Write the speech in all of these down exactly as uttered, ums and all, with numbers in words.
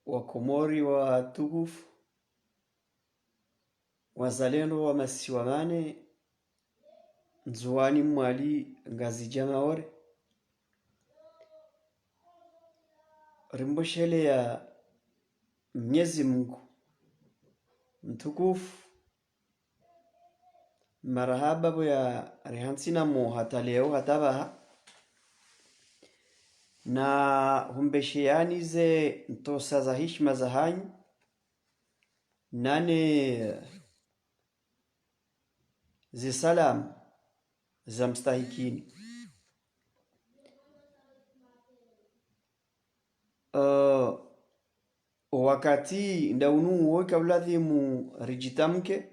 Wakomori watukufu, wazalendo wa masiwa mane, Ndzuwani, Mwali, Ngazidja, Maore, rimbosheleya Mnyezi Mungu mtukufu marahaba pvo yarihantsina mo hata leo hata pvaha, na humbesheyani ze ntrosa za hishima zahanyu, nane ze salamu za mstahikini. Eh, wakati nda unu wo ika uladhimu ridjitamke,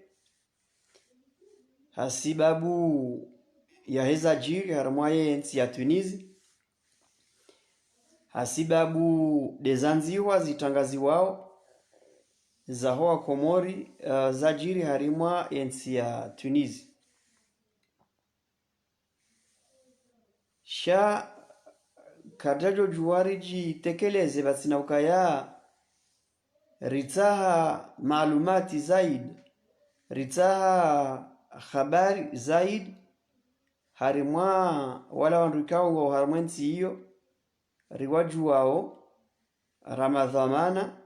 hasibabu yahe zadjiri harimwa ye ntsi ya Tunisie, hasibabu de zandzihwa zitrangaziwao zaho Wakomori, eh, zadjiri harimwa ye ntsi ya Tunisie. Sha karidjadjo djuwa ridjitekeleze pvatsina ukaya ritsaha maalumati zaidi, ritsaha habari zaidi, harimwa wala wandru ikao ngwao harimwa entsi iyo, riwadjuwao, ra madhwamana,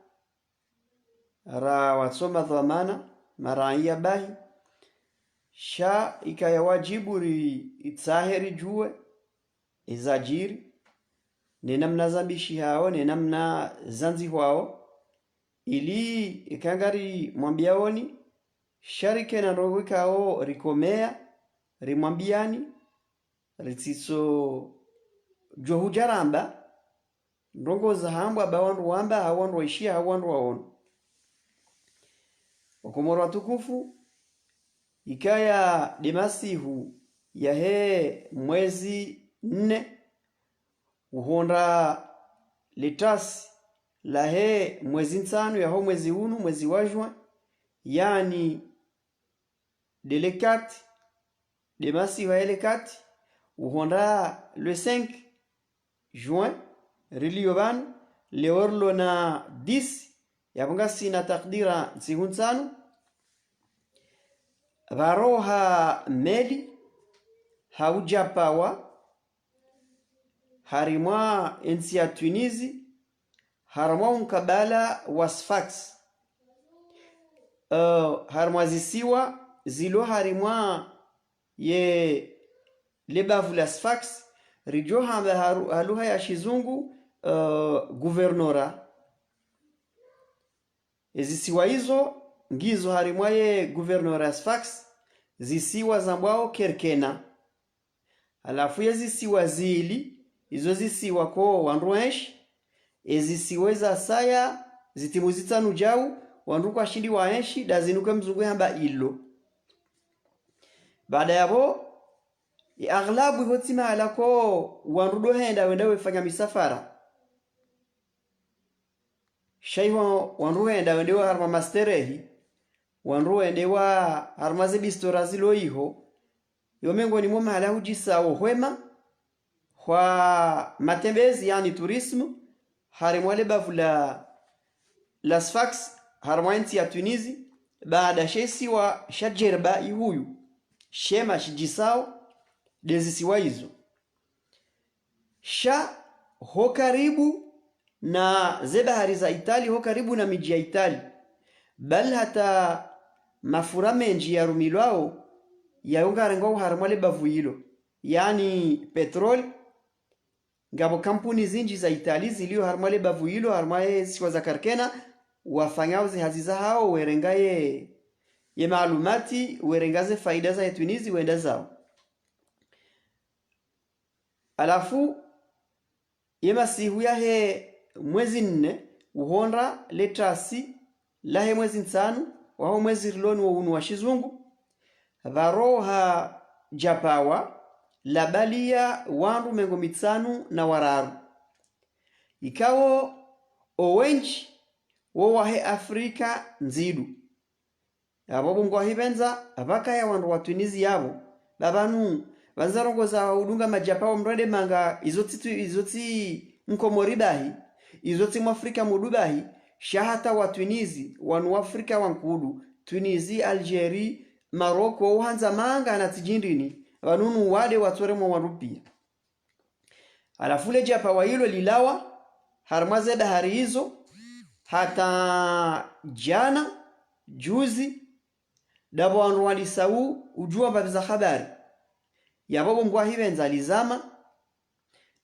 ra watso madhwamana, maraiya bahi, sha ikaya wadjibu ritsahe ridjuwe ezadjiri, ne namna zambishihao, ne namna zandzihwao, ili ika ngarimwambiyaoni, sha rikena ndrongo ikao rikomeya, rimwambiyani, ritsitso djo hudja ramba ndrongo zahambwa ba wandru wamba, hau wandru waishiya, hau wandru waono. Wakomori watukufu, ikaya de masihu yahe mwezi nne, uhondra le tasi lahe mwezi ntsanu yaho mwezi unu, mwezi wa juin, yaani de le quatre, de masihu yahe le quatre, uhondra le cinq juin, riliyo pvanu, leo rilo na dix, yapvo ngasina takdira ntsihu ntsanu, pvaroha meli, hau djapawa, harimwa entsi ya Tunisie, harimwa unkabala wa Sfax. Eh, harimwa zisiwa zilo harimwa ye lebavu la Sfax, ridjo hamba haru-, ha lugha ya shizungu, eh, gouvernorat. Ezisiwa izo ngizo harimwa ye gouvernorat ya Sfax, zisiwa zambwao Kerkena. Halafu ye zisiwa zili, izo zisiwa ko wandru wenshi, ezisiwa ezasaya, zitimu zitsanu djau, wandru kwashindi waenshi, da zinu ke mzungu yamba îlots. Baada yapvo, e aghlabu iho tsi mahala ko wandru ndo henda wenda wefanya misafara. Sha iho wandru wenda wende wa harimwa masterehi, wandru wende wa harimwa ze bistora zilo iho, yo mengoni mo mahala hudjisao hwema, hwa matembezi, yaani tourisme, harimwa lebavu la, la Sfax, harimwa entsi ya Tunisie, baada she isiwa sha Djerba ihuyu, shema shidjisao, de zisiwa izo. Sha ho karibu na ze bahari za Italie, ho karibu na midji ya Italie. Bali hata mafura mendji yarumilwao, yayo ngarengwao harimwa lebavu ilo. Yaani pétrole, ngapvo kampuni zindji za Italie zilio harimwa lebavu ilo, harimwa ye zisiwa za Kerkena, wafanyao ze hazi zahao, werenga ye, ye maalumati, werenga ze faida zahe Tunisie, wenda zao. Halafu, ye masihu yahe mwezi nne, uhondra le tasi lahe mwezi ntsanu, waho mwezi rilo nuwo unu wa shizungu, pvaroha djapawa, labaliya wandru mengo mitsanu na wararu. Ikao owendji wo wahe Afrika Ndzidu. Yapvo pvo ngwahipvendza, pvakaya wandru wa Tunisie yapvo, ba pvanu, pvandza ndrongo za udunga madjapao mrende manga, izo tsi tu-, izo tsi Mkomori bahi, izo tsi Mwafrika mudu bahi, sha hata wa Tunisie, wanu wa Afrika wa Nkudu, Tunisie, Algérie, Maroc, uhandza manga na tsi djindrini, pvanu nu wade watsoremwa wandru piya. Halafu le djapvawa ilo lilawa harimwa ze bahari izo, hata djana, juzi, ndapvo wandru walisau udjuwa mbapvi za habari. Yapvo bo mbwa hipvendza lizama,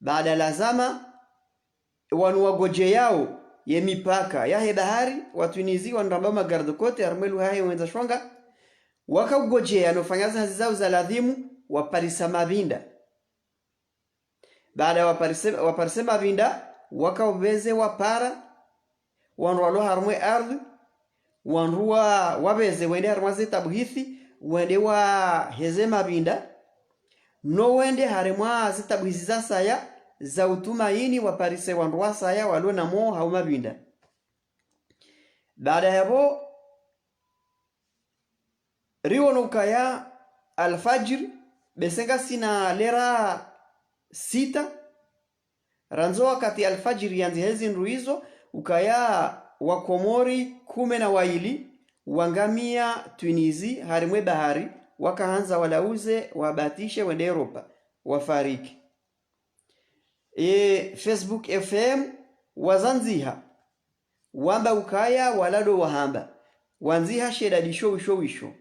baada lazama, wanu wagodjeyao ye mipaka yahe bahari, wa Tunisie, wanu rambao ma garde-côtes, harimwa lugha yahe wendza shonga, waka ugodjeya no ufanya ze hazi zao za ladhimu, waparisa mapvinda. Baada waparise, waparise mapvinda, waka upveze wapara, wandru walo harumwa ye ardhwi, wandru wa, wapveze wende harumwa ze tabuhithi, wende waheze mapvinda, no wende harumwa ze tabuhithi za saya, za utumaini waparise wandru wa saya walo namo hau mapvinda. Baada yapvo, riwono ukaya alfajiri, bese ngasina lera sita, randzi wakati alfajiri yandzi hezi ndru izo, ukaya wa Komori kume na waili, wangamia Tunisie, harimwa ye bahari, wakahandza walauze, wabatishe, wende Europa, wafariki. E, Facebook F M, wazandziha. Wamba ukaya wala ndo wahamba. Wandziha she idadi sho wisho wisho.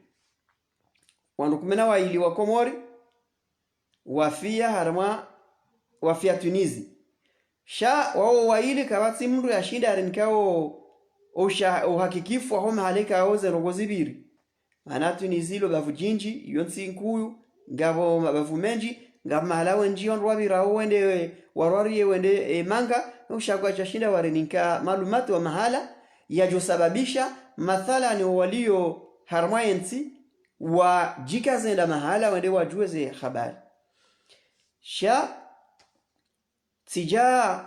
Wandru kume na waili wa Komori, wafiya harimwa, wafiya Tunisie. Sha wawo waili kapvatsi mndru yashinda yarinika o, o sha, o uhakikifu waho mahala ikao ze ndrongoo zipviri. Mana Tunisie lo bavu djindji, iyo ntsi nkuu, ngapvo mabavu mendji, ngapvo mahala wendji wandru wapvirao wende, warwariye wende, e, manga, no ushakwa shashinda warinika malumati wa mahala, yadjo sababisha, mathalani waliyo harimwa ye ntsi, wadjikaze wende mahala wende wadjuwe ze habari. Sha, tsidja,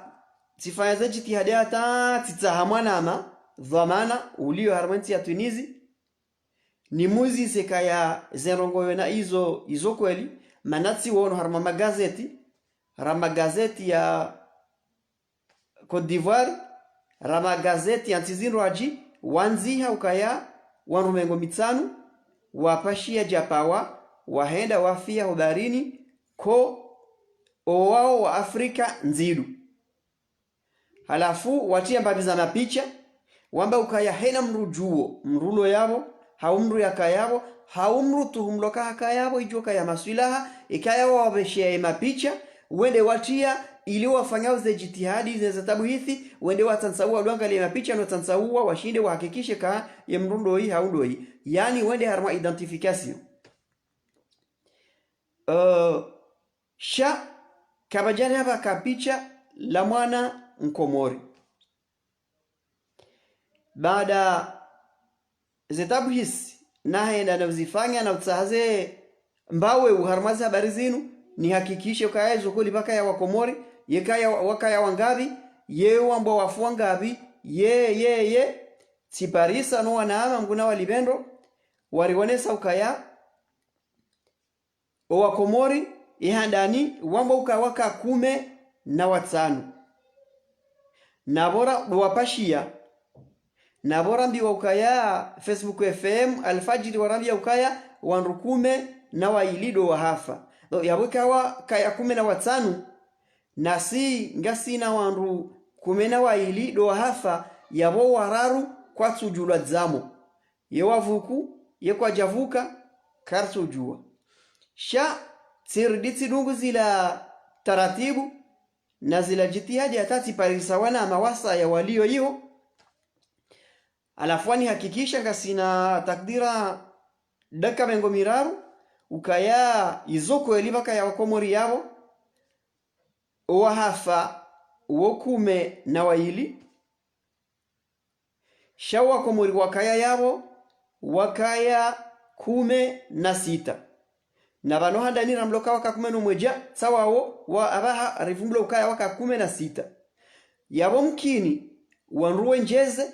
tsifanya ze djitihadi hata, tsitsaha mwanama, dhwamana, uliyo harimwa ye ntsi ya Tunisie, nimuzise kaya ze ndrongoo yona izo, izo kweli, mana tsiwono harimwa magazeti, ra magazeti ya Côte d'Ivoire, ra magazeti ya ntsi zindrwadji, wandziha ukaya wandru mengo mitsanu, wapashiya djapvawa, wahenda wafiya ho baharini, ko owao wa Afrika ndzidu. Halafu watriya mbapvi za mapicha, wamba ukaya hena mndru djuwo, mndru ulo yapvo, hau mndru yaka yapvo, hau mndru tuhumulwa ka haka yapvo, idjo kaya maswilaha, ikaya wawapvesheya ye mapicha, wende watriya, ili wafanyao ze djitihadi, ze, ze tabuhithi, wende watsantsauwa, ndo wangaliye mapicha, no tsantsauwa, washinde wahakikishe ka ye mndru ndoyi, hau ndoyi. Yaani wende harimwa identification. Eh, sha, kapvadjari hapvaka picha la mwana Mkomori. Baada ze tabuhithi, nahenda na uzifanya na utsaha ze mbawe uharumwa ze habari zinu, nihakikishe ukaya izo kweli pvakaya wa Komori, yekaya wa-, wakaya wangapvi, ye wambwa wafu wangapvi, ye, ye, ye, tsiparisa no wanama mngu na walipvendro, wariwonesa ukaya, owa Komori, ihandani, wambwa uka waka kume na watsanu. Na pvo ra, ndo wapashiya. Na pvo rambiwa ukaya, Facebook F M, alfajiri warambiya ukaya, wandru kume na waili ndo wahafa. Ndo yapvo ikawa kaya kume na watsanu, nasi ngasina wandru kume na waili ndo wahafa, yapvo wararu kwatsudjulwa dzamo. Ye wavuku, ye kwadjavuka, karitsudjuwa. Sha, tsiridi tsidungu zila taratibu, na zila djitihadi hata tsiparisa wanama wasaya waliyo iho. Halafu wanihakikisha ngasina takdira daka mengo miraru, ukaya izo kweli pvakaya wa Komori yapvo, owahafa wo kume na waili, sha wa Komori wakaya yapvo, wakaya kume na sita. Na pvanu handani ramloka waka kume no mwedja, tsawawo, wa apvaha rivumbula ukaya waka kume na sita. Yapvo mkini, wandru wendjeze,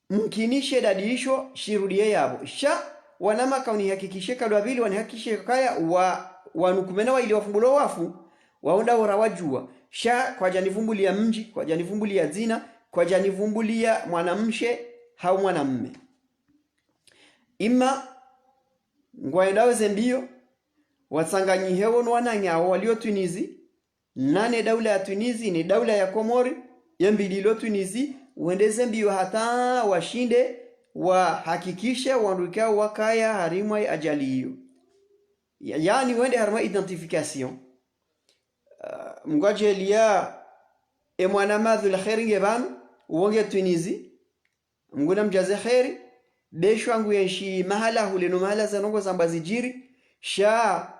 mkini she idadi isho, shirudiye yapvo. Sha, wanama kaunihakikishe kalwa pvili, wanihakikishe kaya wa, wanu kume na waili wavumbulwa wafu, wawo ndo ora wadjuwa. Sha, kwadjanivumbuliya mdji, kwadjanivumbuliya dzina, kwadjanivumbulia mwanamshe hau mwanamme. Ima ngwaendao ze mbio, watsanganyihe wo no wananyawo walio Tunisie, na ne daula ya Tunisie, ne daula ya Komori, ye mbili ilo Tunisie, wende ze mbio hata washinde, wahakikishe wandru ikao wakaya harimwa ye ajali iyo. Ya-, yaani wende harimwa identification. Ah, Mngu adjaaliya, e mwana Madhul Kheri nge pvanu, uwo nge Tunisie, Mngu namdjaze kheri, be sha ngu yenshi mahala hule no mahala ze ndrongoo zambwa zidjiri, sha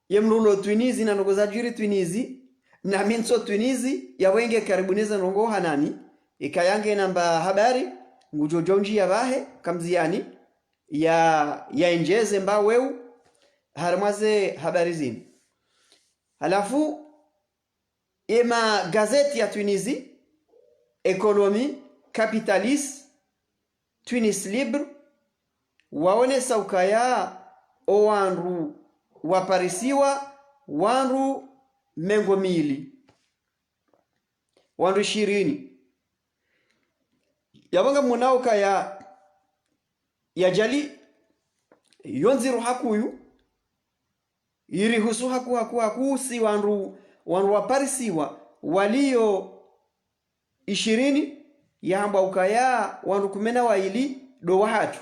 ye mndru ulo Tunisie na ndrongoo zadjiri Tunisie, na mi ntso Tunisie, yapvo inge karibu ne ze ndrongoo hanami, ikaya nge namba habari, ngudjo djo ndjiya pvahe, kamziani, ya, ya endjeze mba weu, harimwa ze habari zinu. Halafu, ye magazeti ya Tunisie, Économie, Capitaliste, Tunis Libre, waonesa ukaya o wandru waparisiwa, wandru mengo mili, wandru ishirini. Yapvo ngamwonao ukaya ye ajali yo ndziro hakuu, irihusu hakuu, hakuu, hakuu, si wandru, wandru waparisiwa walio ishirini, yahambwa ukaya wandru kume na waili ndo wahatru.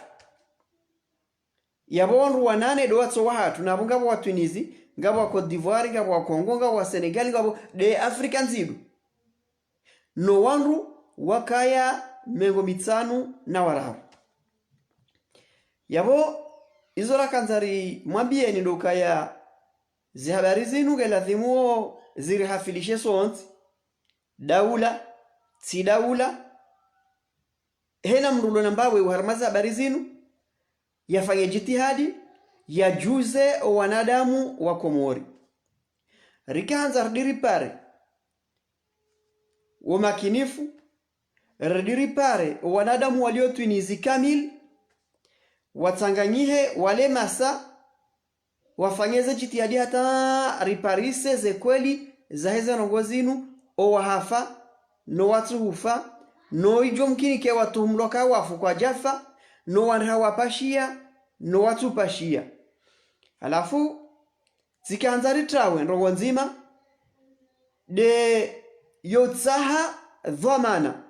Yapvo wandru wanane ndo watso wahatru, napvo ngapvo wa Tunisie, ngapvo wa Côte d'Ivoire, ngapvo wa Congo, ngapvo wa Sénégal, ngapvo nde Afrika ndzima. No wandru wakaya mengo mitsanu na wararu. Yapvo izo rakandza rimwambiyeni ndo ukaya ze habari zinu nge lazimu wo zirihafilishe sontsi, daula, tsi daula, hena mndru ulo namba weu harimwa ze habari zinu, yafanye jitihadi, yadjuze o wanadamu wa Komori. Rikahandza ridi ripare wo makinifu, ridi ripare o wanadamu walio Tunisie kamili, watsanganyihe wale masa, wafanye ze jitihadi hata riparise ze kweli zahe ze ndrongoo zinu, o wahafa, no watsuhufa, no idjo mkinike watuhumulwa ka wafu kwadjafa, no wandru hawapashia, no watsupashia. Halafu, tsikahandza ritrawe ndrongoo ndzima, nde yo utsaha dhwamana.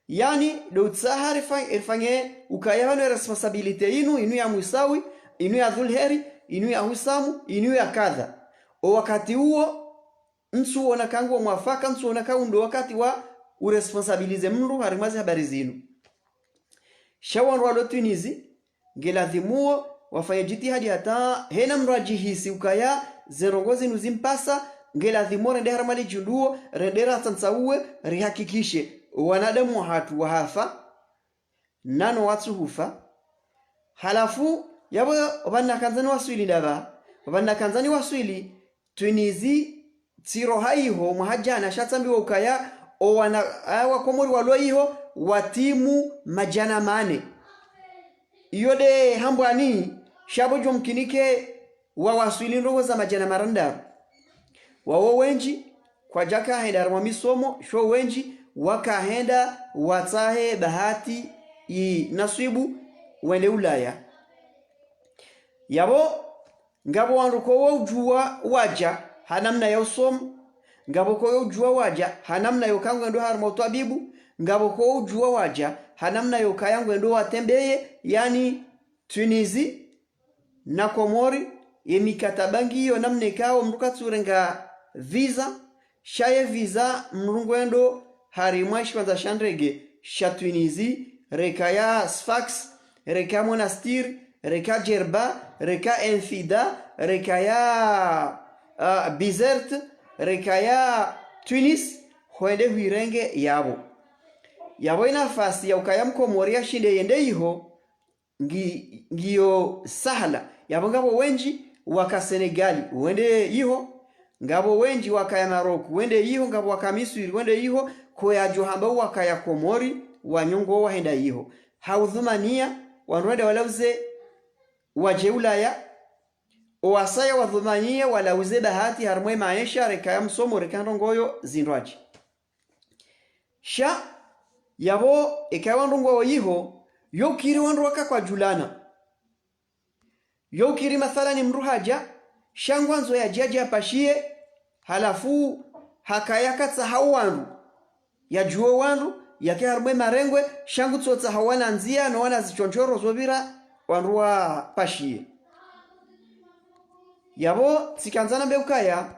Yaani, nde utsaha rifa-, rifanye ukaya pvanu ye responsabilité inu, inu ya Mwisawi, inu ya Dhulheri, inu ya Husamu, inu ya kadha. O wakati uwo, ntsuona ka nguwo mwafaka, ntsuona ka undo wakati wa uresponsabiliser mndru harimwa ze habari zinu. Sha wandru walo Tunisie, nge lazimu wo wafanye jitihadi hata hena mndru adjihisi ukaya ze ndrongoo zinu zimpasa, nge lazimu wo rende harimwa le djunduo, rende ratsantsauwe, rihakikishe wanadamu wahatru wahafa, na no watsuhufa. Halafu, yapvo pvanu nakandza niwaswili ndapvi, pvanu nakandza niwaswili, Tunisie, tsi roha iho, mwaha djana, sha tsambiwa ukaya, o wana, aya wa Komori walo iho, watimu madjana mane. Iyo nde hambwani, sha pvo djo mkinike, wawaswili ndrongoo za madjana mararu. Wawo wendji, kwadjaka hwenda harimwa misomo, sho wendji, wakahenda, watsahe, bahati, inaswibu, wende Ulaya. Yapvo, ngapvo wandru ko wo udjuwa wadja ha namna ya usomo, ngapvo ko wo udjuwa wadja ha namna yo ka ngwendo harimwa utwabibu, ngapvo ko wo udjuwa wadja ha namna yo kaya ngwendo watembeye, yaani Tunisie na Komori, ye mikataba ngiyo namna ikao mndru katsurenga visa, sha ye visa mndru ngwendo harimwa ye shiwandza sha ndege sha Tunisie, reka ya Sfax, reka ya Monastir, reka ya Djerba, reka ya Enfida, reka ya, ah, Bizerte, reka ya Tunis, hwende hwirenge yapvo. Yapvo inafasi ya ukaya Mkomori yashinde yende iho, ngi-, ngiyo sahala. Yapvo ngapvo wendji waka Senegali, wende iho, ngapvo wendji wakaya Maroc, wende iho, ngapvo waka Misri, wende iho, ko yadjo hamba wakaya Komori, wanyongo wahenda iho. Ha udhumania, wandru wende walauze wadje Ulaya, o wasaya wadhumanie walauze bahati harimwa ye maesha, reka ya msomo, reka ndrongoo zindrwadji. Sha, Yapvo, eka wandru ngwao iho, yo ukiri wandru waka kwadjulana. Yo ukiri mathalani mndru hadja, sha ngwandzo yadje yadje yapashiye, halafu hakaya katsaha wandru. Yadjuwe wandru, yake harumwa marengwe, sha ngutsotsaha wana ndzia, no wana zishonshoro zopvira, wandru wapashiye. Yapvo, tsikandza nambe ukaya,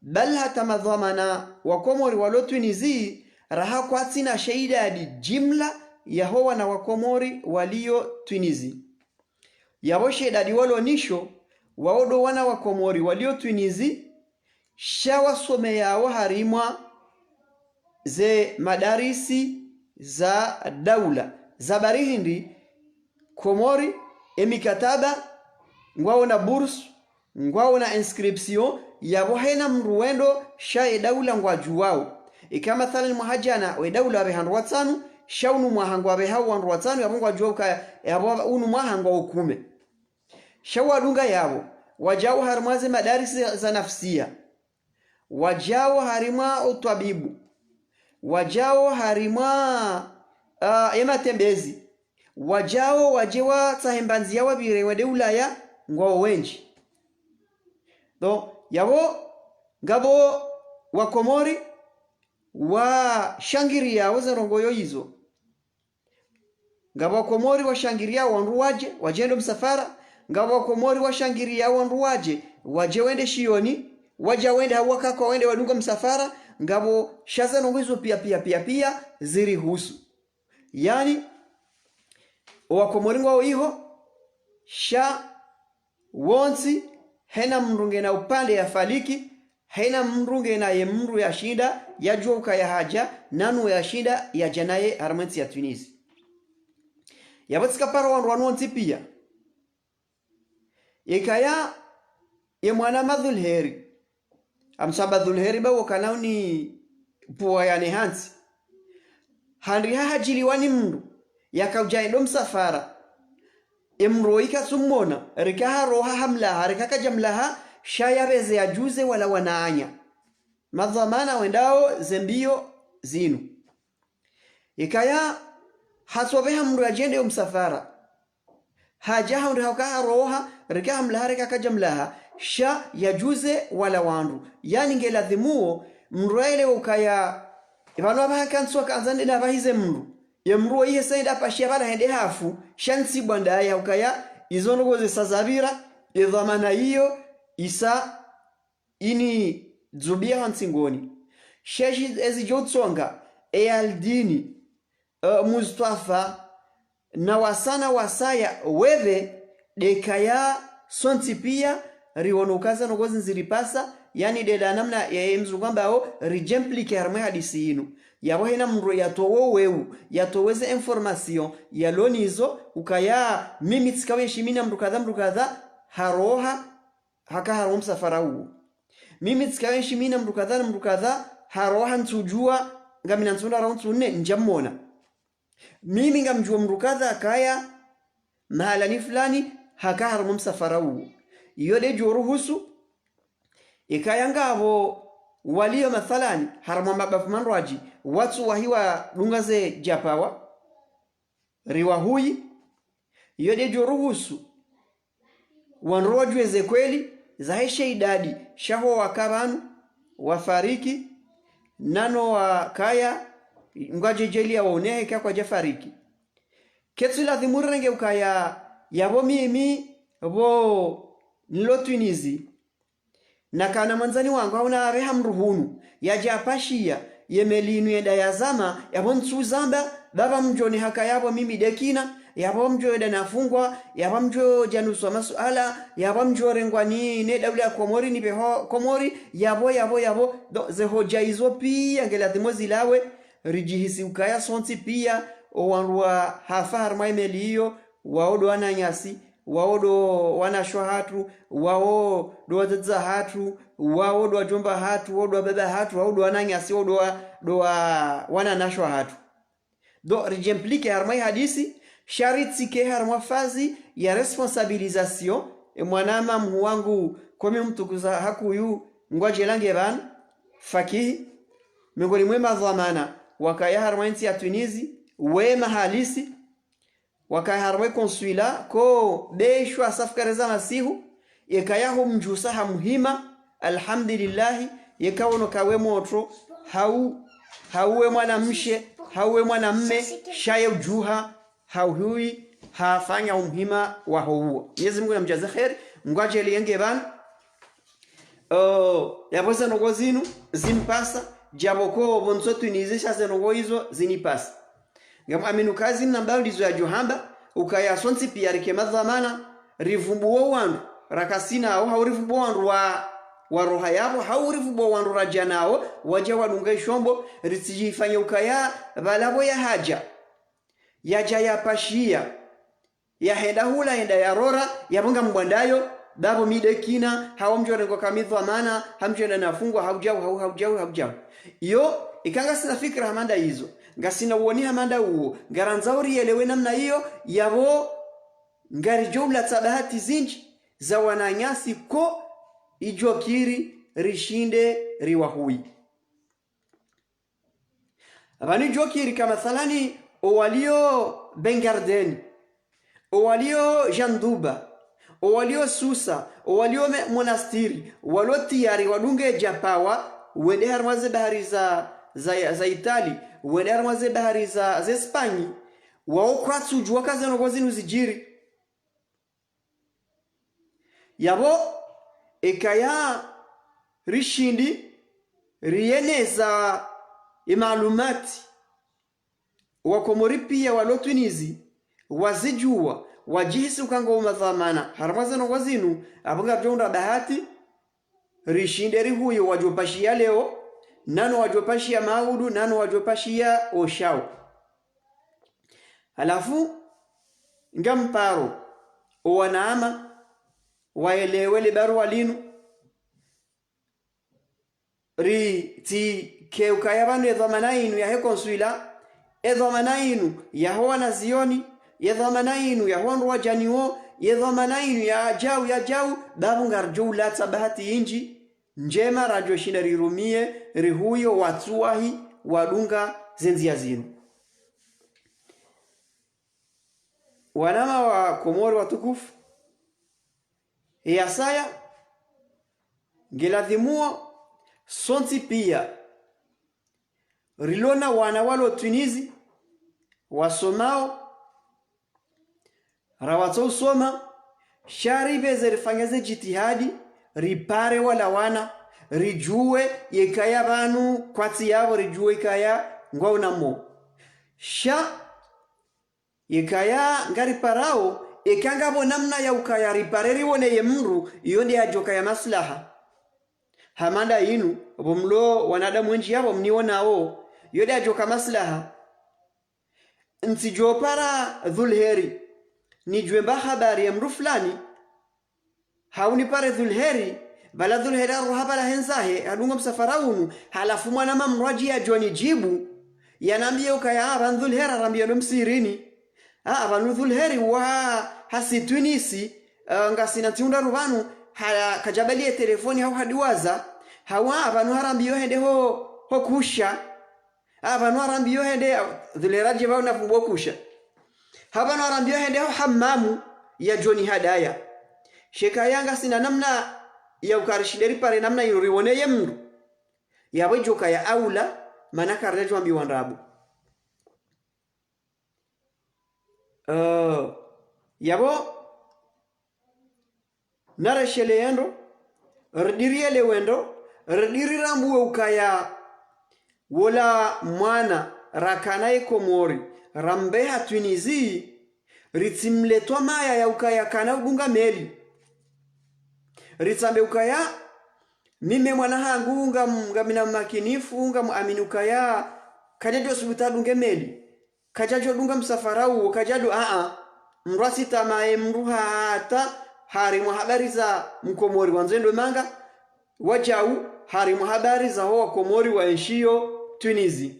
bali hata madhwamana wa Komori walo Tunisie, raha kwatsina she idadi jimla yaho wana wa Komori walio Tunisie. Yapvo she idadi walo nisho, wao ndo wana wa Komori walio Tunisie, sha wasomeyao harimwa ze madarisi za daula. Za bari hindri, Komori, e mikataba, ngwao na bourse, ngwao na inscription, yapvo hena mndru wendo, sha e daula ngwadjuwao. Ika mathalani mwaha jana, we daula wapveha wandru watsanu, sha unu mwaha ngwapvehao wandru watsanu, yapvo ngwadjuwao ukaya, yapvo unu mwaha ngwao kume. Sha wadunga yapvo, wadjao harimwa ze madarisi za nafsia, wadjao harimwa utwabibu, wadjao harimwa, ah, e matembezi, wadjao wadje watsahe mbandzi ya wapvire wende Ulaya, ngwao wendji. Donc, yapvo, ngapvo wa Komori, washangiriyao ze ndrongoo izo. Ngapvo wa Komori washangiriyao wandru wadje, wadje wende msafara. Ngapvo wa Komori washangiriyao wandru wadje, wadje wende shioni, wadje wende hau wakaka wende wadunga msafara. Ngapvo sha ze ndrongoo izo pia, pia, pia, pia, zirihusu. Yaani, o wa Komori ngwao iho, sha wontsi, hena mndru ngena upande yafariki, hena mndru ngena ye mndru yashinda, yadjuwa ukaya hadja, nanu yashinda, yadja naye harimwa entsi ya Tunisie. Yapvo tsikapara wandru wanu wontsi pia. Ikaya, ye mwana Madhulheri, amsaba Dhulheri ba wokana uni puwa yane hantsi. Handri hahadjiliwa ni mndru, yakaudja endo msafara. E mndru wo ika tsumona, rika haroha hamlaha, rika kadja mlaha, sha yapveze yadjuze wala wananya. Madhwamana wendao ze mbio zinu. Ikaya, hatsopveha mndru yadje ende yo msafara. Hadja hahundri hauka haroha, rika hamlaha, rika kadja mlaha, sha yadjuze wala wandru. Yaani ngeladhimuo, mndru yaelewe ukaya, pvanu apvaha kantsu wakandza nde napvahize mndru. Ye mndru wo ihe sa enda apashiya pvala hende hafu, sha ntsi bwanda ya ukaya, izo ndrongoo ze sa zapvira, ye dhwamana iyo, isa ini dzubiya ha ntsingoni. Sheshi ezi djo utsonga, e Aldini, e, Mustafa, na wasaya na wasaya wepve, de kaya sontsi piya, riwono uka ze ndrongoo zi ndziri pasa, yaani de da namna ye mzungu ambao ridjemplike harimwa e hadisi inu. Yapvo hena mndru yatowe weu, yatowe ze information, yalo nizo, ukaya mimi tsika wenshi mi na mndru kadha mndru kadha, haroha, haka harimwa msafara uwo. Mimi tsika wenshi mi na mndru kadha na mndru kadha, haroha ntsudjuwa, ngamina ntsu ndraru au ntsu nne, ntsudjamona. Mimi ngamdjuwo mndru kadha kaya, mahalani fulani, haka harimwa msafara uwo. Iyo de djo ruhusu, ikaya ngapvo waliyo mathalani, harimwa mabavu mandrwadji, watsu wahiwa dunga ze djapawa, riwahuyi, iyo de djo ruhusu, wandru wadjuwe ze kweli, zahe she idadi, shaho waka pvanu, wafariki, nano wakaya, ngwadjo djeliya waonehe ka kwadja fariki. Ketsu ladhimu rirenge ukaya, yapvo mimi, pvo nilo Tunisie, nakana mwandzani wangu, hau napveha mndru hunu, yadja apashiya, ye meli inu yenda yazama, yapvo ntsu zamba, ba pvamdjo ni haka yapvo mimi de kina, yapvo pvamdjo yenda nafungwa, yapvo pvamdjo djanuswa masuala, yapvo pvamdjo rengwa ni ne daula ya Komori nipvehwa Komori, yapvo, yapvo, yapvo, do, ze hodja izo piya ngeladhimu zilawe, ridjihisi ukaya sontsi piya, o wandru wahafa harimwa e meli iyo, wao do wananyasi, wao do wanashe wahatru, wao do wadzadze wahatru, wao do wadjomba wahatru, wao do wababa wahatru, wao do wananyasi, wao do wa, do wa, wananashe wahatru. Do ridjemplike harimwa e hadisi, sha ritsike harimwa fazi ya responsabilisation, e mwanama mhuu wangu, komi mtukuza hakuyu, ngwadjelange pvanu, Fakihi, miongoni mwe madhwamana, wakaya harumwa entsi ya Tunisie, wema halisi, wakaya harumwa e consulat, ko beshwa safu kareza masihu, yekaya humdjusa hamuhima, alhamdulillahi, yeka wono kawe motro, hau, hau we mwanamshe, hau we mwanamme, sha ye udjuha, hauhuyi, hafanya umuhima waho uwo. Mwenyezi Mungu namdjaze kheri, Mungu adjaanliye nge pvanu. Oh, yapvo ze ndrongoo zinu, zimpasa, djapvo ko pvo ntsu Tunisie sha ze ndrongoo izo, zinipasa. Ngam amini ukaya zinu namba ndizo yadjo hamba, ukaya sontsi piya rike madhwamana, rivumbuwo wandru, rakasina wo, hau rivumbuwo wandru wa, wa roha yapvo, hau rivumbuwo wandru radja nawo, wadja wadunga ishombo, ritsidjifanye ukaya, pvala pvo yahadja. Yadja yapashiya. Yahenda hula, yenda yarora, yapvo ngam mbwandayo, pvapvo mi nde kina, hau mdjo rengwa ka mi dhwamana, hau mdjo enda nafungwa, hau djau, hau, hau djau, hau djau. Iyo, ika ngasina fikira hama nda izo, ngasina uwoni hama nda uwo, ngarandzao riyelewe namna iyo, yapvo ngaridjo ulatsa bahati zindji, za wananyasi ko, idjo kiri, rishinde, riwahuyi. Pvanu idjo kiri ka mathalani, owaliyo Bengardeni, owaliyo Janduba, owaliyo Susa, owaliyo me-, Monastiri, walo tiyari wadunge djapawa, wende harumwa ze bahari za, za, za Itali, wende harumwa ze bahari za, za Espanyi, wao kwatsudjuwa ka ze ndrongoo zinu zidjiri. Yapvo, ekaya rishindi riyeneza imalumati, Wakomori piya walo Tunisie, wazidjuwa, wadjihisi uka ngo madhwamana, harumwa ze ndrongoo zinu, apvo ngaridjo unda bahati, rishinde rihuye wadjo pashiya leo, nano wadjo pashiya maudu, nano wadjo pashiya oshao. Halafu, ngamparo, owanama, wayelewe le baruwa linu, ritsi ke ukaya pvanu ye dhwamana inu yahe consulat, ye dhwamana inu yaho wanazioni, ye dhwamana inu yaho wandru wadjaniwo, ye dhwamana inu ya djau, ya djau, pvapvo ngaridjo ulatsa bahati indji, ndjema radjo shinda rirumiye, rihuyo watsuwahi, wadunga ze ndziya zinu. Wanama wa Komori watukufu, yasaya, ngeladhimuo, sontsi piya, rilo na wana walo Tunisie, wasomao, rawatso usoma, sha ripveze rifanye ze djitihadi, ripare wala wana, ridjuwe yekaya pvanu kwatsi yapvo, ridjuwe yekaya ngwao na mo. Sha yekaya ngariparao, eka ngapvo namna ya ukaya ripare riwone ye mndru, iyo nde yadjokaya maslaha. Hama nda inu, pvo mlo wanadamu wendji yapvo mniwonao, iyo nde yadjoka maslaha. Ntsidjo para Dhulheri, nidjuwe mba habari ya mndru fulani, hau nipare Dhulheri, pvala Dhulheri haroha pvala hendzahe, hadunga msafara unu, halafu mwanama mndru adji yadjo nidjibu, yanambiye ukaya, ah, pvanu Dhulheri, arambiye no msihirini. Ah, pvanu Dhulheri wa hasi Tunisie, ah, ngasina ntsi ndraru pvanu, ha, kadjabali ye telefoni hau hadiwaza, hau, ah, pvanu harambiyo hende ho, ho kusha. Ah, pvanu harambiyo hende, ah, Dhulheri adje pvanu na fumbo kusha. Hau pvanu harambiyo hende ho hamamu yadjo nihadaya. Sha yeka ngasina namna ya ukaya rishinde ripare namna inu riwone ye mndru, yapvo idjokaya aula, mana karidjo ambiwa ndrabo. Eh, yapvo, nareshele yendo, ridiri yele wendo, ridiri rambuwe ukaya wola mwana rakana ye Komori, rambeha Tunisie, ritsimletwa maya ya ukaya kana udunga meli. Ritsambe ukaya, mimi mwana hangu ngam-, ngamina makinifu, ngamuamini ukaya, kadjadjo subutu adunge meli. Kadjadjo dunga msafara uwo, kadjadjo, aa. Mndru asitamae mndru hata harimwa habari za Mkomori wandzo endo manga, wadjau harimwa habari za ho Wakomori waenshiyo Tunisie.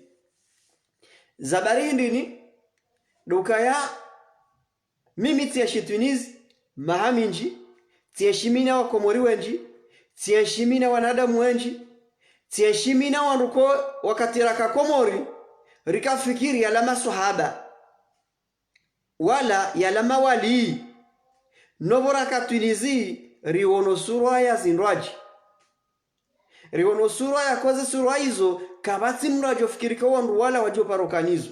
Za habari hindrini, ndo ukaya mimi tsienshi Tunisie, maha mindji, tsienshi mi na Wakomori wendji, tsienshi mi na wanadamu wendji, tsienshi mi na wandru ko wakati raka Komori, Rikafikiri yala maswahaba, wala yala mawali. Nopvo raka Tunisie, riwono surwa ya zindrwadji. Riwono surwa ya koze surwa izo, kapvatsi mndru yadjofikiri ka wandru wala wadjoparo kanazo.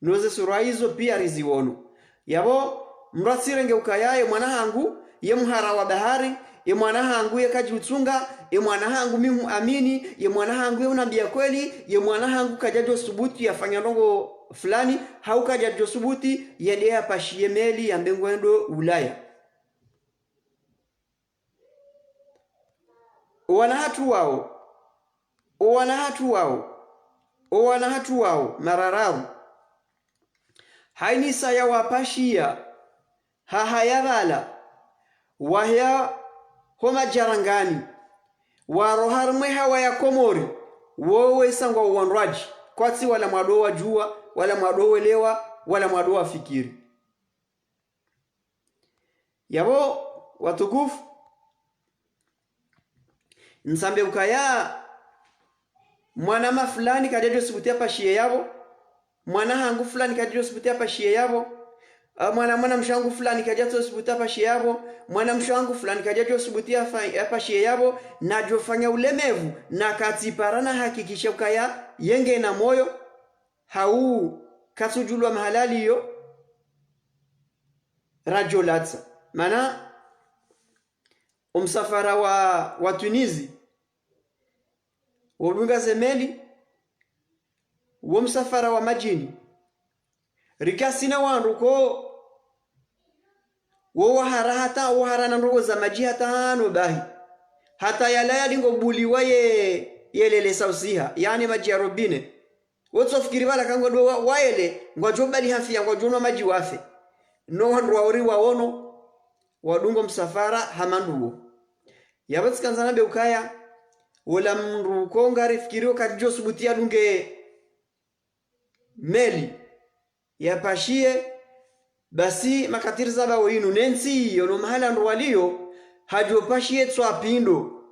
No ze surwa izo pia riziwono. Yapvo, mndru yatsirenge ukaya ye mwana hangu, ye mhara wa bahari, ye mwana hangu ye kadjitsunga, ye mwana hangu mi hu amini, ye mwana hangu ye unambia kweli, ye mwana hangu kadjadjo subuti yafanya ndrongo fulani, hau kadjadjo subuti yende yapashiye meli yambe ngwendo Ulaya. Owana hatru wao, owana hatru wao, owana hatru wao, marararu. Hayina saya wapashiya, hahaya pvala, wahea ho madjarangani, waro harumwa ye hawa ya Komori, wowo wesangwa owandrwadji, kwatsi wala mwado wadjuwa, wala mwado welewa, wala mwado wafikiri. Yapvo, watukufu, ntsambe ukaya mwana ma fulani kadjadjo subuti yapashiye yapvo, mwana hangu fulani kadjadjo subuti yapashiye yapvo, a, mwana, mwana mshe hangu fulani kadjadjo subuti yapashiye yapvo, mwana mshe hangu fulani kadjadjo subuti yafa-, yapashiye yapvo, nadjofanya ulemevu, na katsipara nahakikishe ukaya yengena moyo, hau katsudjulwa mahala yaliyo, radjolatsa. Mana, omsafara wa, wa Tunisie, wodunga ze meli, wo msafara wa madjini. Rikasina wandru ko, wo wahara hata, wo wahara na ndrongo za madji hata hano bahi. Hata yala yadingo buliwa ye, yelelesa usiha, yaani madji ya robinet. Wotsofikiri pvala ka ngwado wa-, waele, ngwadjo bali hafiya, ngwadjo nwa madji wafe. No wandru waori wawono, wadungo msafara hama nduwo. Yapvo tsikandza nambe ukaya, wola mndru ko ngarifikiri wo kadjadjo subuti yadunge meli, yapashiye, basi makatiri zaba wo inu, ne ntsi iyo, no mahala ndro waliyo, hadjopashiye tswa pindo.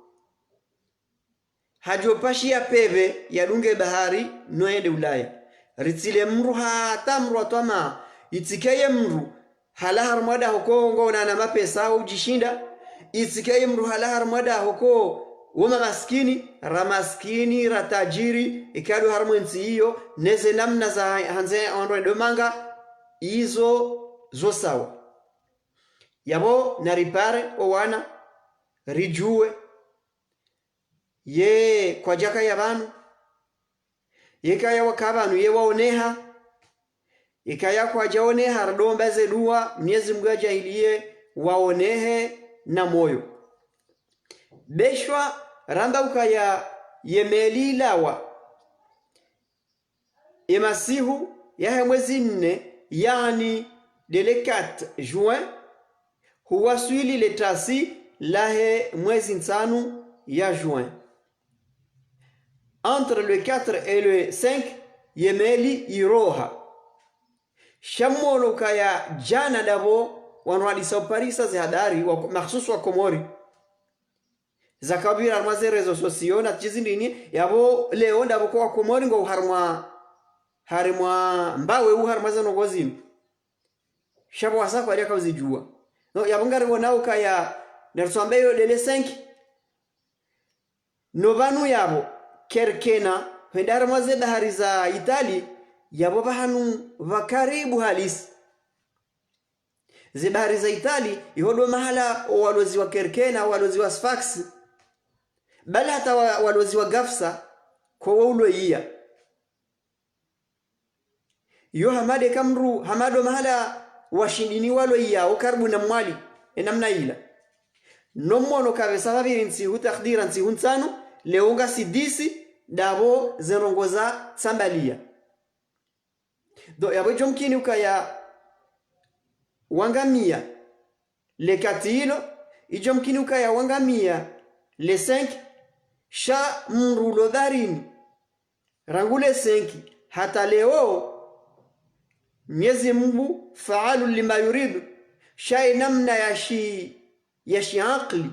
Hadjopashiya pepve yadunge bahari no yende Ulaya. Ritsile mndru hata mndru wa twamaa, itsikeye mndru halawa harumwa daho ko ngwona na mapesa wo udjishinda, itsikeye mndru halawa harumwa daho ko wo mamaskini, ra maskini, ra tadjiri, ikado harumwa entsi iyo, neze namna za handze wandru wendo manga, izo zo sawa. Yapvo naripare owana, ridjuwe, ye kwadjakaya pvanu, ye kaya waka pvanu, ye waoneha, ye kaya kwadjaoneha, radomba ze duwa, Mnyezi Mngu yadjaaliye waonehe na moyo. Beshwa ramba ukaya ye meli ilawa, ye masihu yahe mwezi nne, yaani de le quatre juin, huwaswili le tasi lahe mwezi ntsanu ya juin. Entre le quatre et le cinq, ye meli iroha. Sha mwono ukaya djana ndapvo wandru wadisa uparisa ze habari, wa, makhsusu wa Komori. Zakapvira harumwa ze réseaux sociaux na tsi zindrini, yapvo leo ndapvo ko wa Komori ngo harumwa, harumwa mbawe u harumwa ze ndrongo zinu. Sha pvo wasa kwadjaka uzidjuwa. No, yapvo ngariwona ukaya, naritswambe yo de le cinq. No pvanu yapvo, Kerkena, hwenda harumwa ze bahari za Itali, yapvo pvahanu pva karibu halisi. Ze bahari za Itali, iho ndo mahala owalozi wa Kerkena, owalozi wa Sfax, bali hata wa, walozi wa Gafsa, ko wo ulo iya. Iyo hama de ka mndru, hama ndo mahala washindini walo iya, wo karibu na Mwali, e namna ila. No mwono kapvesa pvapviri ntsihu takdira ntsihu ntsanu, leo ngasi disi, ndapvo ze ndrongo za tsambaliya. Donc, yapvo idjo mkini ukaya wangamiya le quatre ilo, idjo mkini ukaya wangamiya le cinq, sha mndru ulo baharini, rangu le cinq hata leo, Mnyezi Mngu faalu lima yuridu, sha ye namna ya shi, ya shi akili,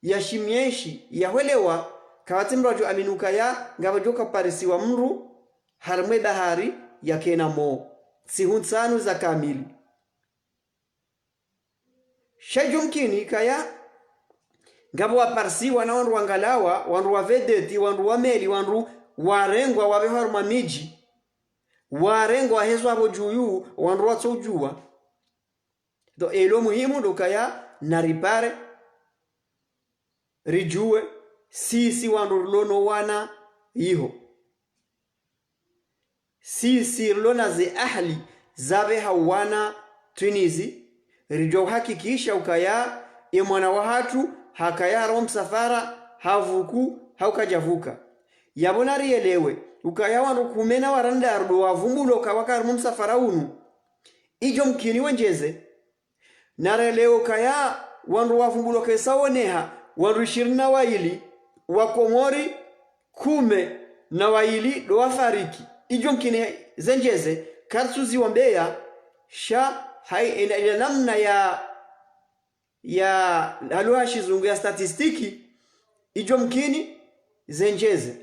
ya shi myeshi, ya hwelewa, kapvatsi mndru adjo amini ukaya ngapvo djo kaparisiwa mndru harumwa ye bahari yakena mo ntsihu ntsanu za kamili. Sha idjo mkini kaya ngapvo waparisiwa na wandru wa ngalawa, wandru wa vedeti, wandru wa meli, wandru warengwa wapvehwa harumwa midji, warengwa wahezwa pvo djuyu, wandru watso udjuwa. Ndo elo muhimu ndo kaya naripare, ridjuwe, sisi wandru rilo no wana iho. Sisi rilo na ze ahali zapveha wana Tunizi, ridjo uhakikisha ukaya ye mwana wahatru hakaya harumwa msafara, havuku, hau kadjavuka. Yapvo narielewe ukaya wandru kume na warandaru ndo wavumbulwa uka waka harumwa msafara unu. Idjo mkini wendjeze. Narelewe ukaya wandru wavumbulwa kesa woneha, wandru ishirini na waili, wa Komori kume na waili ndo wafariki. Idjo mkini zendjeze, karitsu ziwambeya, sha hai enda ila namna ya, ya lugha ya shizungu ya statistiki, idjo mkini zendjeze.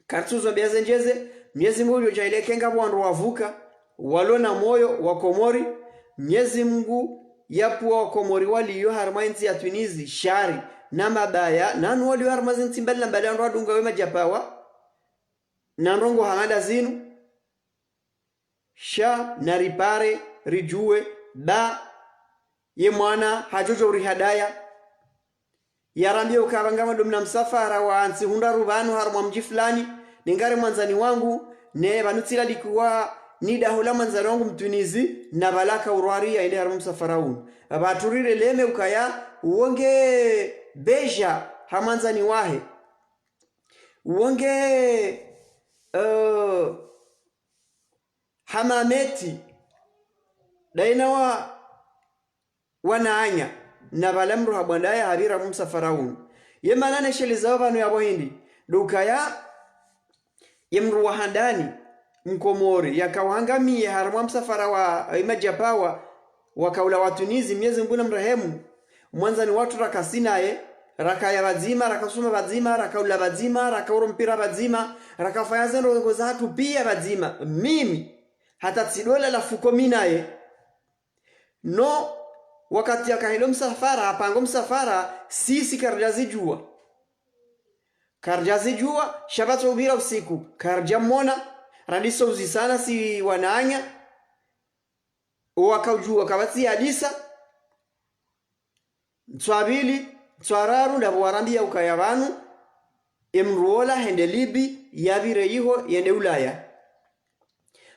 Karitsu zombeya zendjeze, Mnyezi Mungu udjo djaaliya eka ngapvo wandru wavuka, walo na moyo wa Komori, Mnyezi Mungu yapvuwa wa Komori waliyo harumwa yentsi ya Tunizi, shari, na mabaya, na wanu waliyo harumwa zintsi mbali na mbali wandru wadunga we madjapawa, na ndrongoo hama nda zinu, sha naripare, ridjuwe, ba, ye mwana hadjo djo urihadaya. Yarambiye uka pvanu ngapvo ndo mna msafara wa ntsihu ndraru pvanu harumwa mdji fulani, nengari mwandzani wangu, ne pvanu tsilalikuwa ni daho la mwandzani wangu Mtunizi, na pvala kaurwari yende harumwa msafara unu. Pvatsu rireleme ukaya, uwo nge beja ha mwandzani wahe. Uwo nge, eh, hamameti, daina wa, wananya, na pvala mdru habwandaya hapvira harumwa msafara unu. Ye mana neshelezao pvanu yapvo hindri, ndo ukaya, ye mdru wa handani, Mkomori, yaka uhangamiye harumwa msafara wa, eh, madjapawa, waka ula wa Tunizi, Mnyezi Mungu namrehemu, mwandzani watru rakasi naye, rakaya pvadzima, rakasoma pvadzima, rakaula pvadzima, rakauro mpira pvadzima, rakafanya zendrongoo zahatru piya pvadzima. Mimi, hata tsi dola la fuko mi naye. No, wakati yakahelo msafara, hapango msafara, sisi karidjazidjuwa. Karidjazidjuwa, sha pvatso upvira usiku, karidjamona, randiso uzisana si wananya, wakaudjuwa kapvatsi yadisa, ntswa pvili, ntswa raru, ndapvo warambiya ukaya pvanu, ye mdru wola hende Libi, yapvire iho, yende Ulaya.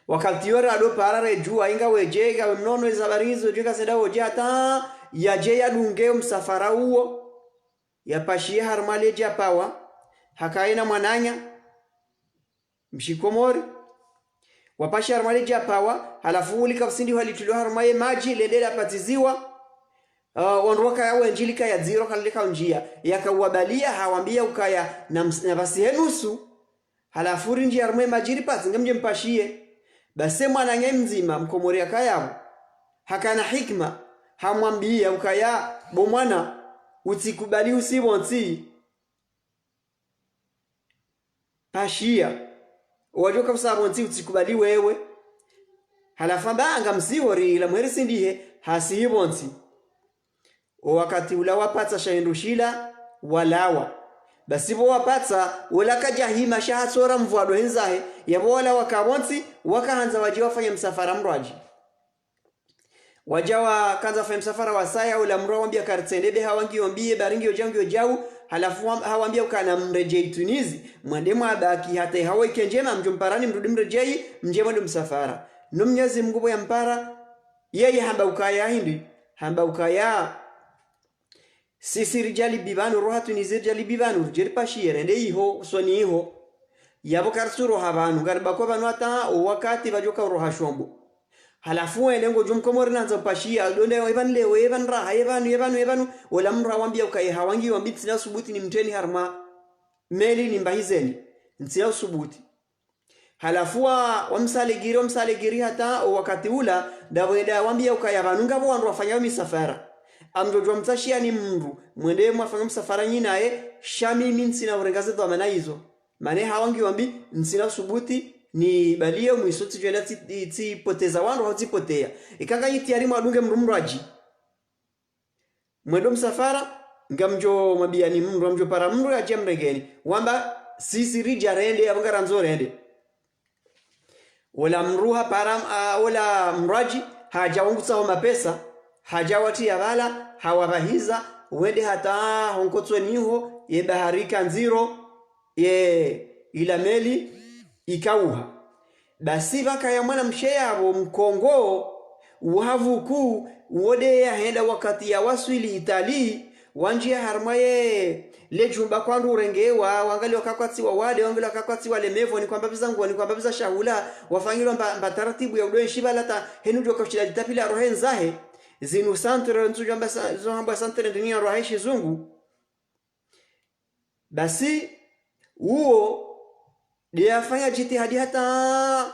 Wakati wo rado para redjuwa, inga wedje, inga we mnono, iza habari ngizo, djuwa inga senda wodje, hata yadje yadunge msafara uwo, yapashiye harumwa le djapawa, hakaye na mwananya, mshikomori. Wapashiye harumwa le djapawa, halafu ulika usindi hwalitulwa harumwa ye madji, lende lapatsiziwa. Ah, wandru wakaya wendji lika ya dziro, kalilika undjia. Yaka uwabaliya, hawambiya ukaya, na ms-, na pvasihe nusu. Halafu rindjiya harumwa ye madji ripatsi, ngamdje mpashiye. Basi mwananya mdzima, Mkomori yakaya pvo, hakana hikima, hamwambiya ukaya, bo mwana, utsikubali usipvontsi. Pashiya. Wadjoka usapvontsi utsikubali wewe. Halafu amba ngamsiho ri la mweri sindihe, hasihi pvontsi. O wakati ula wapatsa sha hindru shila, walawa. Basi pvo wapatsa, wola kadjahima sha hatsora mvwado hendzahe, yapvo wala waka pvontsi, wakahandza wadje wafanye msafara mdrwadji. Wadja wakandza fanya msafara wasaya, ula mdru hawambiya karitsende be hawa ngiyo mbi, ye bari ngiyo djau ngiyo djau, halafu wa-, hawambiya ukana mredjeyi Tunizi, mwende mwabaki hata ye hawa ike ndjema, mdjo mparani mrudi mredjeyi, mdje mwendo msafara. No Mnyezi Mungu pvo yampara, yeye hamba ukaya hindri, hamba ukaya, sisi ridja Libi pvanu, roha Tunizi ridja Libi pvanu, ridje ripashiye, rende iho, usoni iho. Yapvo karitsu roha pvanu, ngaribakwa pvanu hata o wakati pvadjoka uroha shombo. Halafu wende ngodjo Mkomori nandza upashiya, donde, ye pvanu leo, ye pvanu raha, ye pvanu, ye pvanu, ye pvanu. Ola mdru hawambiya ukaya, hawa ngiyo mbi, ntsina usubuti nimtreni harumwa meli nimbahizeni. Ntsina usubuti. Halafu wa, wamsaligiri, wamsaligiri hata o wakati ula, ndapvo yenda wambiya ukaya pvanu ngapvo wandru wafanyao misafara. Ngamdjo djuwa mtsashiya ni mdru, mwende mwafanya msafara nyi naye, sha mimi ntsina urenga ze dhwamana izo. Mana hawa ngiyo mbi, ntsina usubuti nibaliye mwiso tsidjo enda tsi-, tsipoteza wandru hau tsipoteya. Ika nganyi tayari mwadunge mdru mdrwadji. Mwendo msafara, ngamdjo mwambiyani mdru, ngamdjo para mdru yadje mrengeni. Wamba, sisi ridja rende, yapvo ngarandzo rende. Ola mdru hapara, ah, ola mdrwadji, hadja wangutsaho mapesa, hadja watriya pvala, hawapvahiza, wende hata honkotsoni ho, ye bahari ika ndziro, ye ila meli ikauha. Basi pvakaya mwanamshe yapvo mkongo, uhavuku, uwo nde yahenda wakati yawaswili Itali, wandjiya harumwa ye le djumba kwandru urengewa, wangaliwa kakwatsiwa wade, wangaliwa kakwatsiwa le mevo, ni kwamba pviza nguo, ni kwamba pviza shahula, wafanyilwa mba, mba taratibu ya udo enshi pvala ta, henu djo kaushila litapila rohe ndzahe, zinu centre, ntsudjo amba sa-, zo hambwa centre ndini ya rohe shizungu. Basi, uwo, nde yafanya djitihadi hata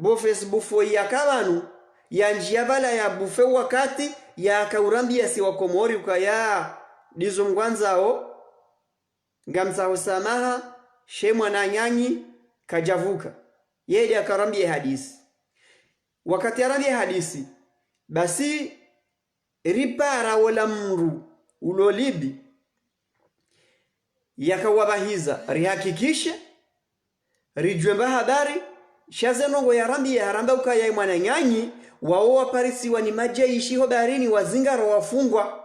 pvo Facebook fo yaka pvanu, yandjiya pvala yabufe wakati, yakaurambiya si Wakomori ukaya ndizo mngwandzao, ngamtsaho samaha, she mwananyanyi, kadjapvuka. Yeye nde yakaurambiya hadisi. Wakati yarambiya hadisi, basi, ripara wola mdru ulo Libi, yakawapvahiza, rihakikishe, ridjuwe mba habari, sha ze ndrongoo yarambiya, haramba ukaya ye mwananyanyi, wawo waparisiwa ni madjeshi ho baharini, wazingara wafungwa.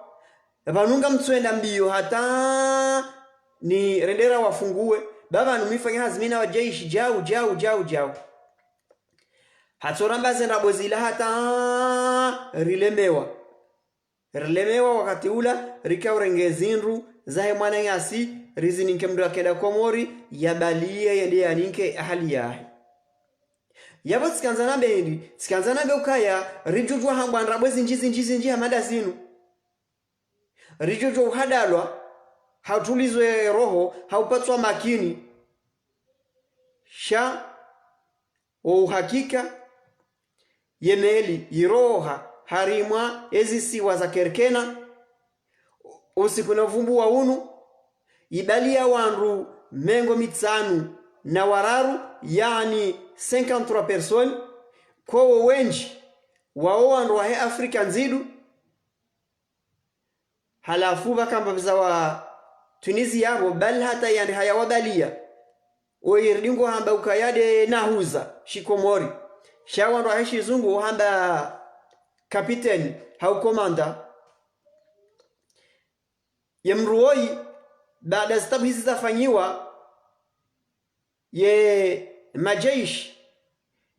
Pvanu ngamtsuenda mbiyo hata ni rendera wafunguwe, ba pvanu mwifanya hazi mi na wadjeshi, djau, djau, djau, djau. Hatsoramba ze ndrabo zila hata rilemewa. Rilemewa wakati ula, rika urenge zindru zahe mwananyasi, rizininke mdru yakenda Komori, yabaliye yende yaninke ahali yahe. Yapvo tsikandza nambe hindri, tsikandza nambe ukaya, ridjudjuwa hambwa ndrabo zindji, zindji, zindji hama nda zinu. Ridjudjuwa uhadalwa, hautulizwe roho, haupatswa makini. Sha, wo uhakika, ye meli yiroha harimwa ezisiwa za Kerkena, usiku na uvumbuwa unu, yibaliya wandru mengo mitsanu na wararu, yaani cinquante-trois personnes, ko wo wendji wawo wandru wahe Afrika Ndzidu, halafu pvaka mba pviza wa Tunizi yapvo, bali hata yandri haya wabaliya. Oyi ridingo hamba ukaya nde nahuza, shikomori. Sha wandru wahe shizungu hamba kapiteni, hau komanda. Ye mdru woyi, baada zitabu hizi zafanyiwa, ye madjeshi,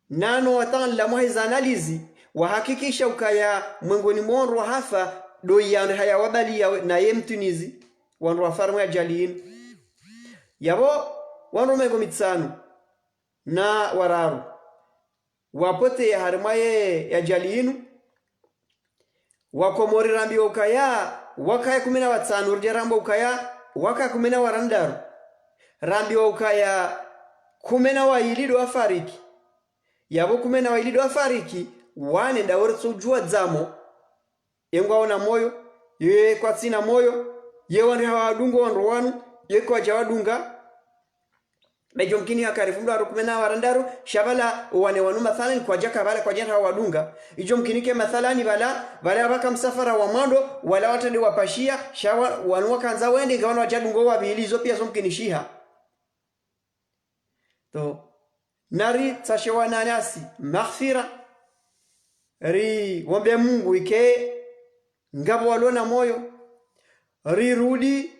nano wataalamu wahe za analizi, wahakikisha ukaya mwengoni mwa wandru wahafa, ndo yandri haya wabaliya naye mtunizi, wandru wafa harimwa ye ajali yinu. Yapvo wandru mengo mitsanu na wararu wapoteya harimwa ye ajali yinu, Wakomori rambiwa ukaya wakaya kume na watsanu, ridja rambwa ukaya wakaya kume na warandaru. Rambiwa ukaya kume na wayili ndo wafariki. Yapvo kume na wayili ndo wafariki, wane ndawo ritsudjuwa dzamo. Ye ngwawo na moyo, ye kwatsina moyo, ye wandru hawadunga wandru wanu, ye kwadja wadunga. Ba idjo mkini haka rifu mdru wandru kume na warandaru, sha pvala wane wanu mathalani kwadjaka pvala kwadja ndraha wadunga. Idjo mkini ke mathalani pvala, pvala pvaka msafara wa mwando, wala watrende wapashiya, sha wa-, wanu wakandza wende, nga wanu wadja dunga wapvili, izo piya zo mkinishiha. To, nari tsashe wananyasi maghfira, riwombe Mungu ike ngapvo walo na moyo, rirudi,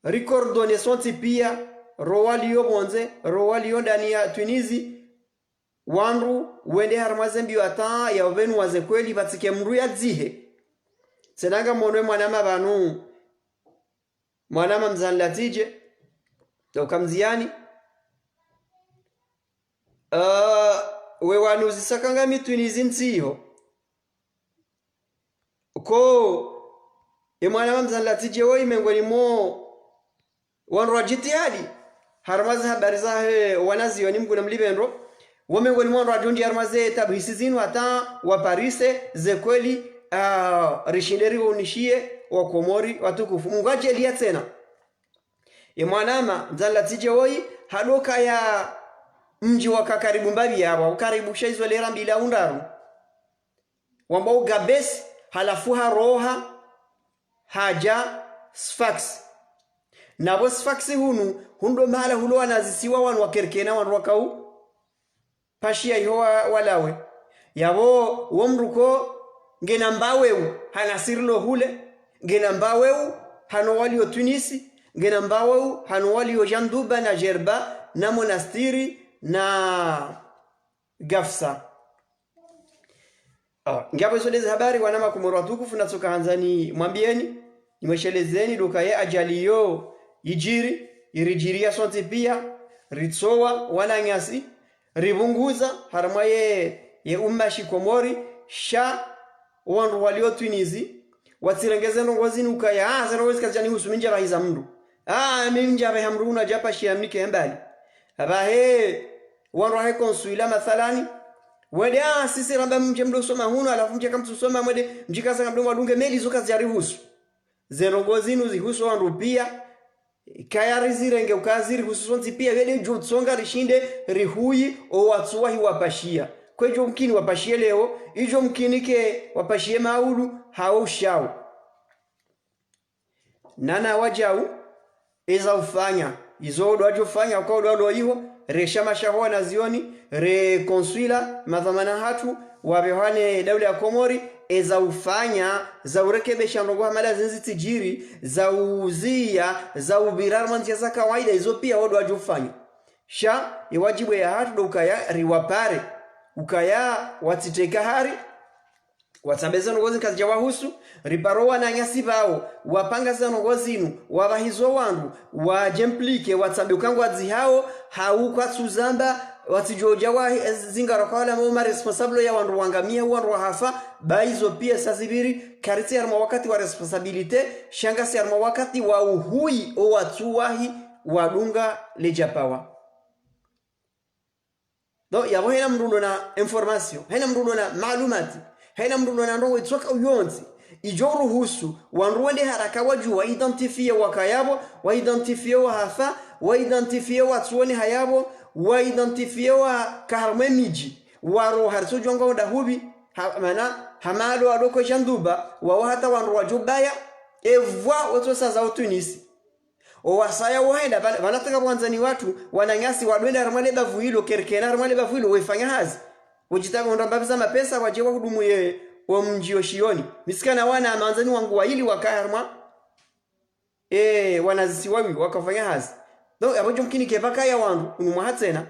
ri coordonner sontsi piya, ro waliyo pvondze, ro waliyo ndani ya Tunizi, wandru wende harimwa ze mbiyo hata ya upvenu wa ze kweli, pvatsike mdru yadzihe. Tsena ngamono ye mwanama pvanu, mwanama Mzanlatidje, toka Mziyani. Ah, we wanu zisaka ngami Tunizi ntsiho. Ko, ye mwanama Mzanlatidje woyi mengoni mo wandru wa jitihadi, harimwa ze habari zahe wanazioni, Mngu namlipve ndro, wo mengoni mo wandru wa jundi harimwa ze tabu hisi zinu hata waparise ze kweli, ah, rishinde riwaunishiye Wakomori watukufu. Mngu adjaliya tsena. Ye mwanama Mzanlatidje woyi, hadokaya mdji waka karibu mbapvi yapvo, ukaribu sha izo lera mbili au ndraru. Wambwao Gabès, halafu haroha, hadja Sfax. Na pvo Sfax hunu, hundro mahala hulo wana zisiwa wanu wa Kerkena wandru wakao pashia iho wa, walawe. Yapvo, wo mndru ko, ngena mbaweu, ha Nasir lo hule, ngena mbaweu, hano walio Tunisi, ngena mbaweu, hano walio Janduba na Jerba, na Monastiri, na Gafsa. Ah, ngapvo izo ndeze habari wana makomoro watukufu natsoka handzani mwambieni, nimweshelezeni ndo ukaya ajali yo, idjiri, iridjiriya sontsi pia, ritsowa, wananyasi, ripvunguza, harumwa ye, ye umma shikomori, sha, wandru walio Tunisi, watsirenge ze ndrongo zinu ukaya, ah, ze ndrongo zinu kazidjanihusu mi ndjapvahiza mndru. Ah, mi ndjapvaha mndru unu adja pashia mnike mbali. Apvahe, wandru wahe consulat mathalani. Wende, ah, sisi ramba mdje mdo soma hunu, halafu mdje kamtsu soma mwende, mdje kaza kamdo mwadunge meli zo kazidjarihusu. Ze ndrongo zinu zihusu wandru pia, kaya rizirenge uka zirihusu sontsi pia, wende djo tsonga rishinde, rihuyi, o watsuwahi wapashia. Kwedjo mkini wapashie leo, idjo mkini ke wapashie maulu, hao ushao. Nana wadjau, eza ufanya, izo ndo wadjo ufanya, uka ndo walo iho, resha mashaho wanazioni, re consulat, madhwamana hatru, wapvehwa ne daula ya Komori, eza ufanya, za urekebesha ndrongo hama nda zinu zitsidjiri, za uziya, za upvira harumwa ndzia za kawaida, izo pia wo ndo wadjo ufanya. Sha, ye wadjibu ya hatru ndo ukaya riwapare, ukaya watsiteka hari, watsambe ze ndrongo zinu kazidjawahusu, riparo wananyasi pvao, wapanga ze ndrongo zinu, wapvahizo wandru, wadjemplike, watsambe uka ngwadzihao, hau kwatsu zamba, watsidjodja wa, eh, zingara kwa wala ma responsable ya wandru wangamia, wandru wahafa, ba izo pia sa zipviri, karitsi harumwa wakati wa responsabilité, sha ngasi harumwa wakati wa uhuyi o watsuwahi wadunga ledjapawa. Donc, yapvo hena mndru ndo na information, hena mndru ndo na maalumati, hena mndru ndo na ndrongo itsoka uyontsi, idjo uruhusu, wandru wende haraka wadjuwe, wa identifier waka yapvo, wa identifier wahafa, wa identifier watsuone hayapvo, wa identifier waka harumwa emidji, waro haritsodjuwa ngwao ndahupvi, ha, mana, hama ndo walo ko Janduba, wawo hata wandru wadjo baya, epvwa wotsosa zao Tunisi. O wasaya wahenda, pvana, pvana tsanga pvwandzani watru, wananyasi wadwenda harumwa lebavu ilo, Kerkena harumwa lebavu ilo, wefanya hazi. Wodjitaba hundra mbapvi za mapesa, wadje wahudumu ye, wo mdji o shioni. Mi tsika na wana, wandzani wangu waili waka harumwa, eh, wanazisiwa wi, wakafanya hazi. Donc, apvo djo mkini ke pvakaya wandru, unu mwaha tsena.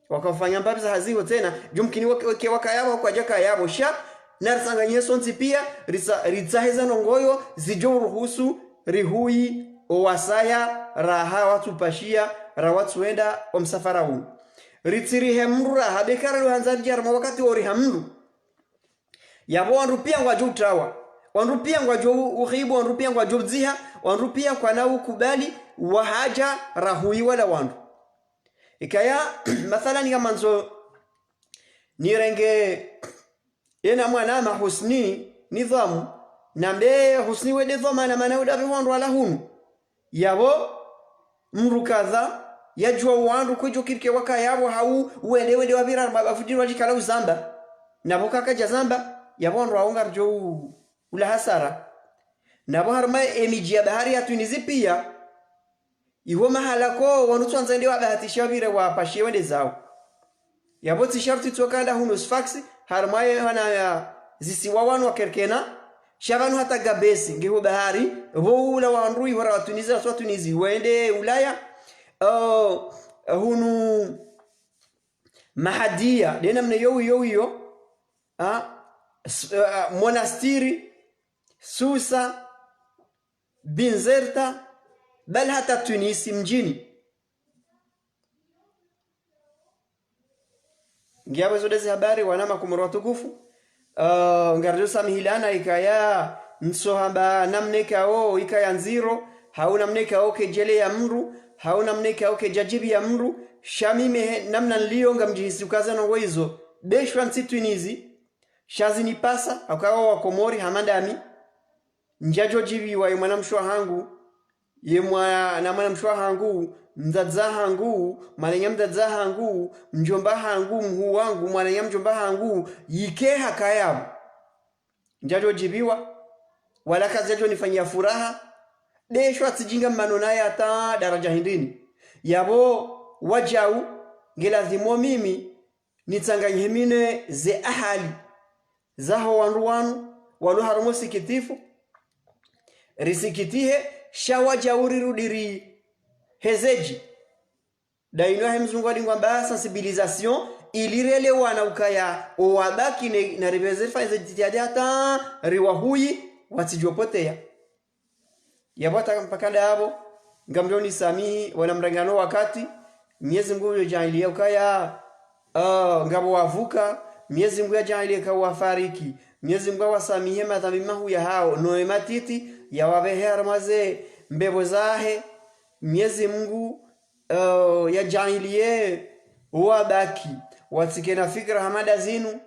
Wakafanya mbapvi za hazi ho tsena, djo mkini wake, wake wakaya pvo, kwadja kaya pvo, sha, naritsanganyihe sontsi pia, ritsa, ritsahe ze ndrongo yo, zidjo uruhusu, rihuyi, o wasaya, raha, watsu pashia, ra watsu wenda, o msafara unu. Ritsirihe mndru raha, be kara lo handza ridja harumwa wakati wo riha mndru. Yapvo wandru pia ngwadjo utrawa. Wandru pia ngwadjo u-, uhibu, wandru pia ngwadjo udziha, wandru pia kwana ukubali, wahadja rahuyi wala wandru. Ikaya, mathalani ngamandzo, nirenge, yena mwanama Husni, Nidhwamu, nambe Husni wende dhwamana mana udapvi wandru wala hunu. Yapvo, mndru kadha, yadjuwa wandru kwedjo kirike wakaya pvo hau, wende wende wapvira, ma-, mabafudjiri wadjikala uzamba. Napvo kakadja zamba, yapvo wandru wawo ngaridjo u-, ula hasara. Napvo harumwa emidji ya bahari ya Tunisi pia, iho mahala ko, wanu tswandza ende wabahatishe wapvire wapashie wende zawo. Yapvo tsi sharti tsoka nda hunu Sfax, harumwa ye hana ya zisiwa wanu wa Kerkena, sha pvanu hata Gabès, ngiho bahari, pvo ula wandru iho ra wa Tunisi, ra swa Tunisi, wende Ulaya, oh, hunu Mahadia, de namna yo, yo, yo, ah, s-, ah, Monastiri, Susa, Binzerta, bali hata Tunisi mdjini. Ngiyapvo zo de ze habari, wana makomoro watukufu. Ah, ngaridjo samihilana ikaya ntsohamba namna ikao ikaya ndziro, hau namna ikao kedjeleya mndru, hau namna ikao kedjadjibiya mndru. Sha mimi he, namna niliyo ngamdjihisi ukaza ndrongo izo, beshwa ntsi Tunisi, sha zinipasa, hauka wa Komori hama ndami, ndjadjo djibiwa ye mwanamshe wahangu, ye mwana, mwana mshe wahangu, mdzadze wahangu, mwananya mdzadze wahangu, mdjomba wahangu, mhuu wangu, mwananya mdjomba wahangu, yike hakaya pvo. Ndjadjo djibiwa, wala kazidjadjo nifanyia furaha, ndesho atsidjinga mano naye hata daradja hindrini. Yapvo wadjau, nge lazimu mimi nitsanganyihe mi ne ze ahali zaho wandru wanu, walo harumwa usikitifu, risikitihe, sha wadjau rirudi rihezedji. Nda inu yahe mzungu wadingwamba sensibilisation, ili relewane ukaya owabaki ne, na ripveze rifanye ze jitihadi hata riwahuyi, watsidjopoteya. Yapvo hata mpaka ndapvo, ngamdjo nisamihi, wala mrengano wakati, Mnyezi Mngu udjo djaaliya ukaya, ah, ngapvo wavuka, Mnyezi Mngu yadjaaliye ka wafariki, Mnyezi Mngu yawasamihi madhambi mahuu yahao, no ye matiti, yawapvehe harumwa ze mbepvo zahe, Mnyezi Mngu, ah, yadjaaliye owabaki, watsike na fikira hama nda zinu,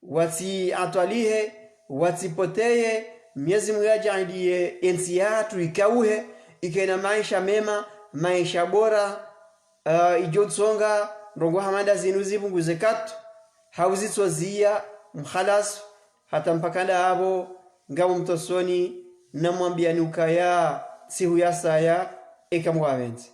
watsiatwalihe, watsipoteye, Mnyezi Mngu yadjaaliye entsi yahatru ikauhe, ike na maesha mema, maesha bora, ah, idjo tsonga ndrongoo hama nda zinu zipvunguze katu, hau zitsoziya mkhalasu, hata mpaka ndapvo, ngamumtosoni, namwambiyani ukaya, ntsihu yasaya, eka Mngu yapvendze.